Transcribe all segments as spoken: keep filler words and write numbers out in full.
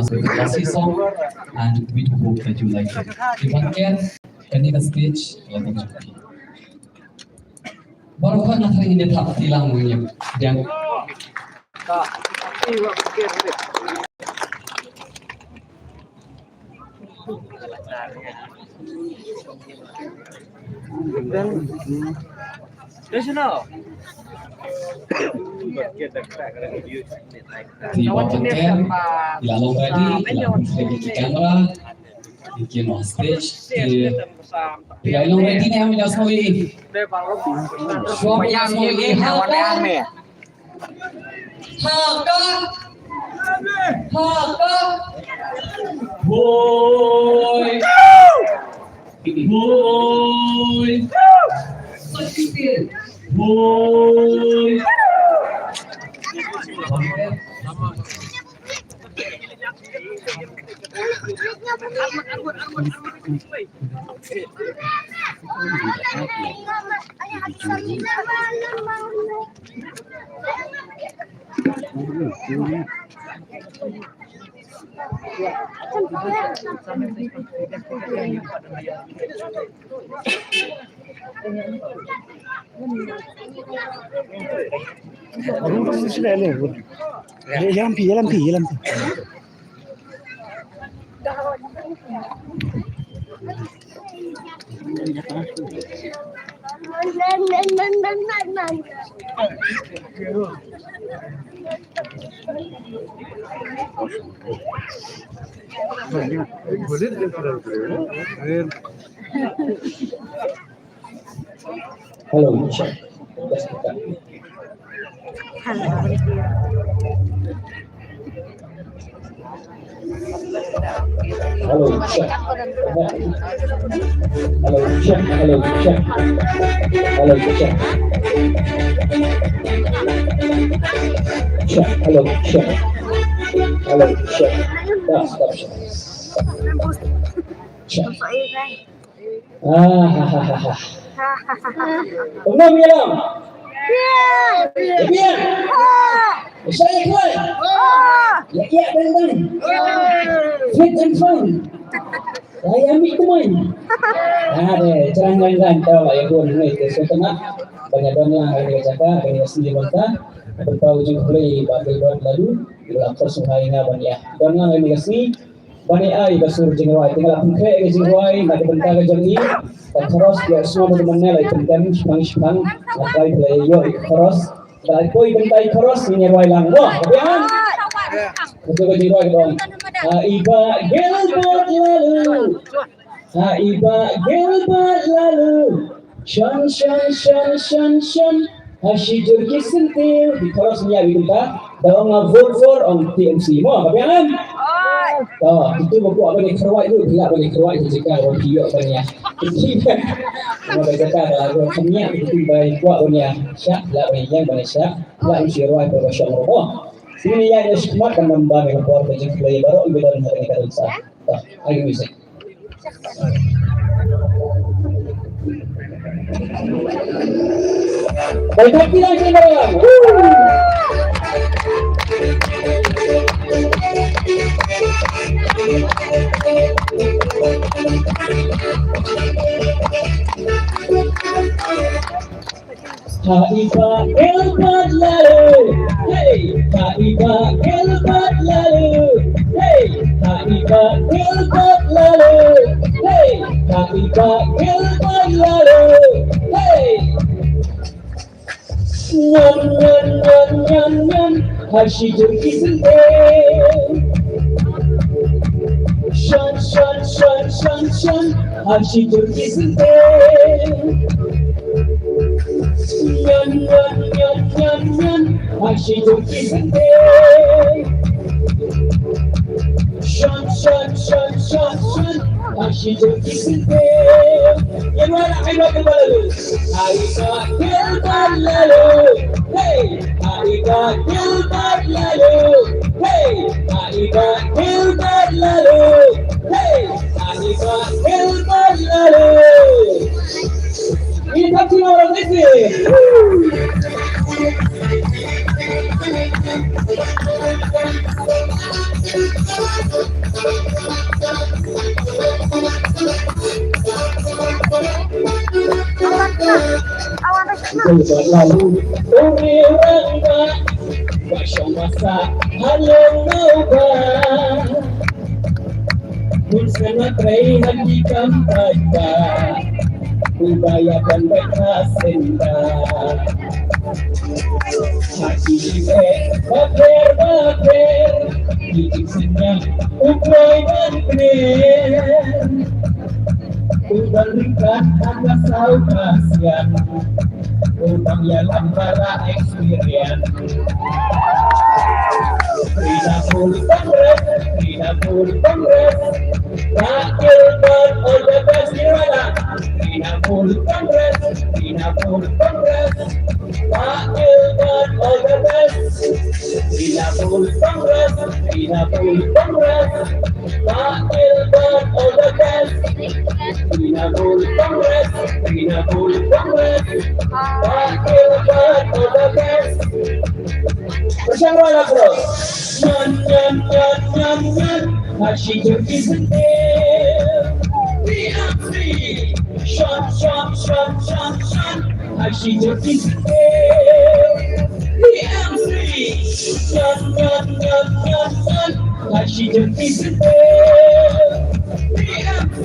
It's a classy song, and we do hope that you like it. Iban ker, kane ka stage, la ka jong phi. Baroh khat na thang ine thap ti lang mo ine. Diang. Ti ba pynker, ila long ready, ila pynker ki camera, ki on stage, ti ila long ready ne, am ila soi. Shuwa ila soi, ha ka. Ha ka. Ha ka. Hoi. Hoi. Hoi. Ïalam phi, ïalam phi, ïalam phi. Hello, check. Hello, check. Hello, check. Hello, check. Hello, check. Hello, check. Check. Hello, check. Hello, check. Stop, stop, check. Check. Ah, ha, ha, ha, ha. Pynlong ïalam. Ïa biang. Ïa shai ïa khlaiñ. Ïa ïa dang dang. Fit and fine. Ïa ïa mih tymmen. Ah, de, thrang lang lang tau ïa bun ngai te sutengah. Ban ïa don lang ïa ka jaka, ban ïa sngewbha. Ban tau jingkhublei ba Gilbert Laloo. Ïa la khot sngewbha ïa nga ban ïa don lang ïa ka sngi. Ban ai ka sur jingrwai, te nga la pynkhreh ka jingrwai na ka bynta ka jong i. Ka chorus ïa sngewbha mynne la i pynkhreh shipang shipang. Nga trai phi la ïoh i ka chorus. Ba la i poi bynta i chorus ngin ïa rwai lang. Wah, ka biang. Ka tu ka jingrwai ka dong. Ha i Bah Gilbert Laloo. Ha i Bah Gilbert Laloo. Shan, shan, shan, shan, shan. Ha shi jur ki syntiew. Ki chorus ïa ki bynta. Da ong nga vote for ong T M C. Mo, ka biang em? To, itu ba kwah ban ïa kyrwai tu, phi lah ban ïa kyrwai tu jaka ba phi ïoh ban ïa. Mo, ka jaka ka lagu kham ïa, itu ba kwah ban ïa. Shah, lah ban ïa, ban ïa shah. Lah ban ïa rwai ba shong ro. Sini ïa ïa shikmat ban nambah ïa ka por ka jingkhlei baroh ki ba don ha kane ka dang sa. To, ai music. Baik, tapi lagi malam. Ha i Bah Gilbert Laloo, hey! Ha i Bah Gilbert Laloo, hey! Ha i Bah Gilbert Laloo, hey! Ha i Bah Gilbert Laloo, hey! Nyan, nyan, nyan, nyan, nyan. Ha shi jur ki syntiew. Shan, shan, shan, shan, shan. Ha shi jur ki syntiew. Nyan, nyan, nyan, nyan, nyan. Ha shi jur ki syntiew. Shan, shan, shan, shan, shan. Ha shi jur ki syntiew. Ïa, ïa, ïa, ïa, ïa, ïa. Ai Bah Gilbert Laloo, hey! Ai Bah Gilbert Laloo, hey! Ai Bah Gilbert Laloo, hey! Ai Bah Gilbert Laloo. Ini tak cuma orang Mesir. Jong ba la lut u riew rangbah, ba shong ba sah ha lyngngoh ba. Bun sien nga trei ha ki kam paidbah, uba ïa ban beit ha syndah. Ha ki jingeh bapher bapher, ki jingsngewsih u kloi ban kren. U ban ryngkat ha ka saw ka sian, u ban ïalam ba la experience. Trinamool Congress, Trinamool Congress. Bah Gilbert, all the best, Trinamool. Trinamool Congress, Trinamool Congress. Bah Gilbert, all the best. Trinamool Congress, Trinamool Congress. Bah Gilbert, all the best. Trinamool Congress, Trinamool Congress. Bah Gilbert, all the best. Pyrshang rwai la bro. Nyan, nyan, nyan, nyan, nyan. Hashi jyoti sente. T M C. Shon, shon, shon, shon, shon. Hashi jyoti sente. T M C. Nyan, nyan, nyan, nyan, nyan. Hashi jyoti sente. T M C.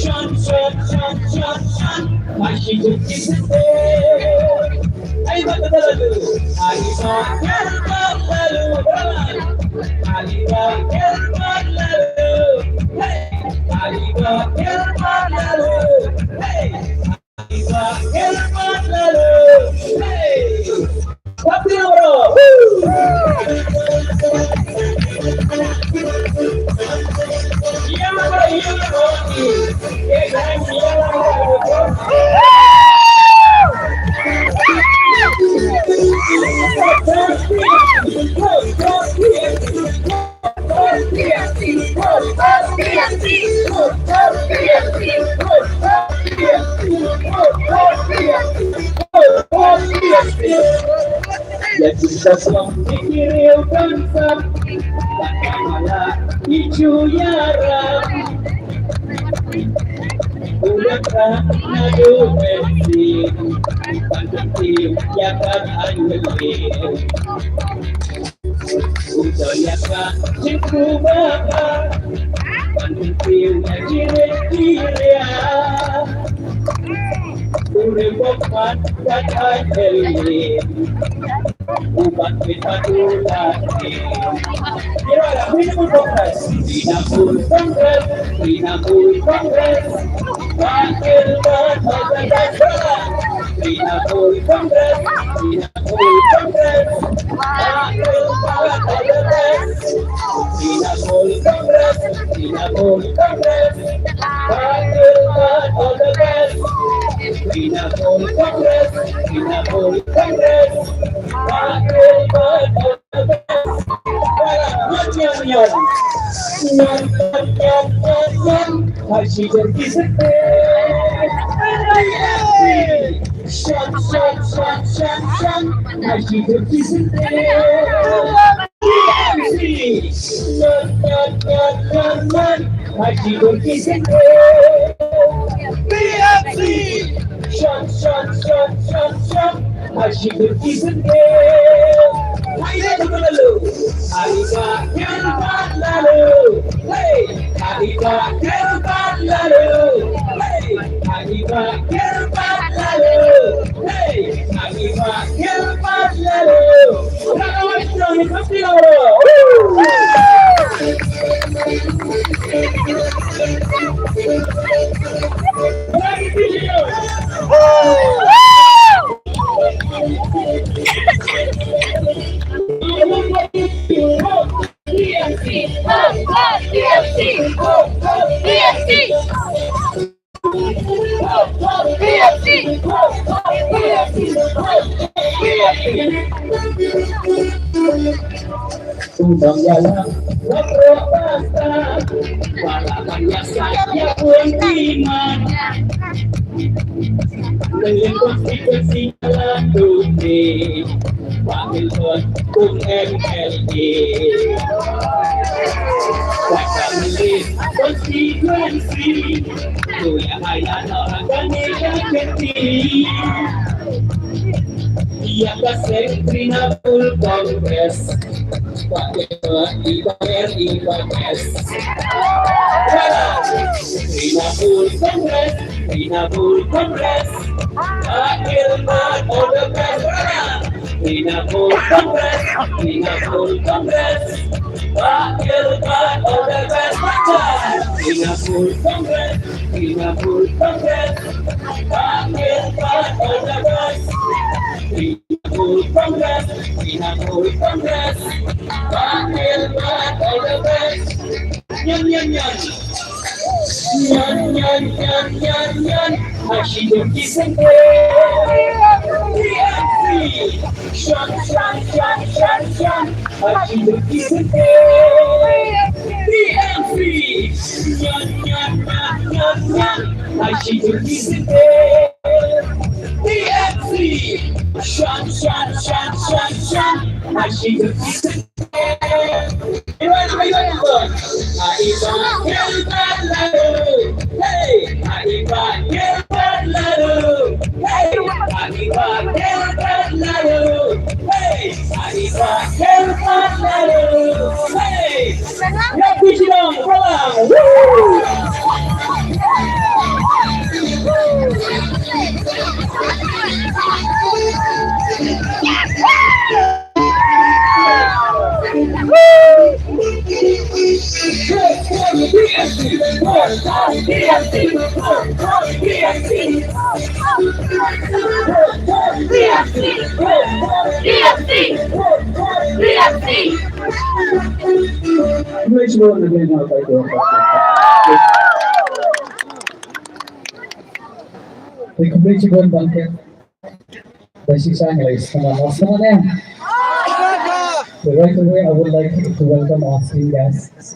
Shon, shon, shon, shon, shon. Hashi jyoti sente. Ai ba ka lalu. Ai ba ka lalu. Ai ba ka lalu. Hey. Ai ba ka lalu. Hey. Ai ba ka lalu. Hey. Woo! Trinamool Congress, Trinamool Congress, Bah Gilbert, all the best. Trinamool Congress, Trinamool Congress, Bah Gilbert, all the best. Trinamool Congress, Trinamool Congress, Bah Gilbert, all the best. Trinamool Congress, Trinamool Congress, Bah Gilbert, all the best. Shon, shon, shon, shon, shon. Hashi jyoti sente. Haida tu lalu. Haida tu lalu. Hey. Haida tu lalu. Hey. Haida tu lalu. Hey. Haida tu lalu. Rawa itu ni pasti lalu. Woo! Nang ïa constituency la tu ni. Ba ngin don kum M L A. Ba ka Mawlai constituency. Tu ïa ai la na ka ni ka keti. Ïa ka seng Trinamool Congress. Ba ka i ba ka i ba ka. Trinamool Congress. Trinamool Congress. Akhil Bad, all the best. Trinamool Congress. Trinamool Congress. Akhil Bad, all the best. Trinamool Congress. Trinamool Congress. Akhil Bad, all the best. Trinamool Congress. Trinamool Congress. Akhil Bad, all the best. Nyan, nyan, nyan. Nyan, nyan, nyan, nyan, nyan. Ashi Jyoti Singh. T M C. Shan, shan, shan, shan, shan. Ashi Jyoti Singh. T M C. Nyan, nyan, nyan, nyan, nyan. Ashi Jyoti Singh. T M C. Shan, shan, shan, shan, shan. Ashi Jyoti Singh. Congratulations, Bangkit. Bashisha ngi la ïa sngewbha, sngewbha ne. So right away, I would like to welcome our esteemed guests.